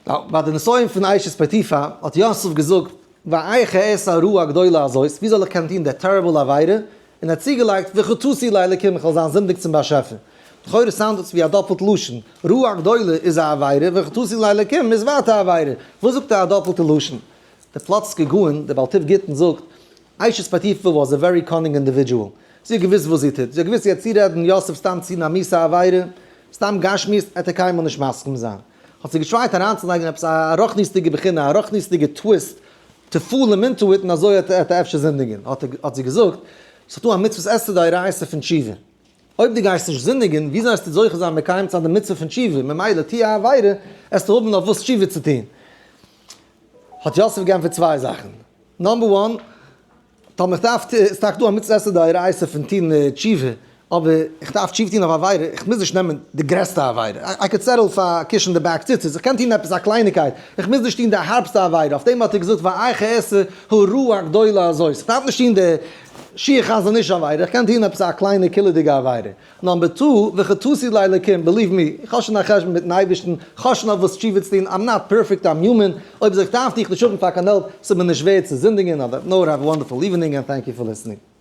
ביי די נסיון פון אשת פוטיפר האט יוסף געזאגט ואיך אעשה הרעה הגדולה הזאת, ווי זאל איך קענען טון די terrible עבירה, און ער האט צוגעלייגט וחטאתי לאלקים, איך וועל זיין זינדיג צום באשעפער. לכאורה sound עס ווי א דאפלט לשון, רעה הגדולה איז א עבירה, וחטאתי לאלקים איז ווייטער א עבירה, וואס זאגט ער א דאפלטע לשון? דער פלאצקער גאון, דער בעל טוב גיטין זאגט, אשת פוטיפר was a very cunning individual, זי האט געוואוסט וואס זי טוט, זי האט געוואוסט יעצט צורעדן יוסף סתם צו א מיאוסע עבירה, סתם גשמיות, עט ער קיינמאל נישט מסכים זיין. האט זי געטרייט אריינצולייגן עפעס א רוחניות'דיגע בחינה, א רוחניות'דיגע twist, to fool him into it און אזוי עט ער אפשר זינדיגען. האט זי געזאגט, ס'איז דא א מצוות עשה דאורייתא פון תשובה. אויב דו גייסט נישט זינדיגען, וויאזוי עסטו זוכה זיין מקיים צו זיין די מצוה פון תשובה? ממילא טוה א עבירה, עסטו האבן אויף וואס תשובה צו טון. האט יוסף געענטפערט צוויי זאכן. number one, טאמער איך דארף, ס'איז טאקע דא א מצוה עשה דאורייתא פון טון תשובה, אבער איך דארף תשובה טון אויף עבירה, איך מוז נישט נעמען די גרעסטע עבירה, I could settle פאר קישן די back ציצית, איך קען טון עפעס א קלייניקייט, איך מוז נישט טון די הארבסטע עבירה, אויף דעם האט ער געזאגט ואיך אעשה הרעה הגדולה הזאת, איך דארף נישט טון די שיעור חזון איש עבירה, איך קען טון עפעס א קליינע קילעדיגע עבירה. number two, וחטאתי לאלקים, believe me, איך האב שוין א חשבון מיטן אייבערשטן, איך האב שוין אויף וואס תשובה צו טון, I'm not perfect, I'm human, אויב אזוי איך דארף דיך נישט האבן פאר קיין help, ס'איז מיר נישט ווערד צו זינדיגן, on that note, have a wonderful evening and thank you for listening.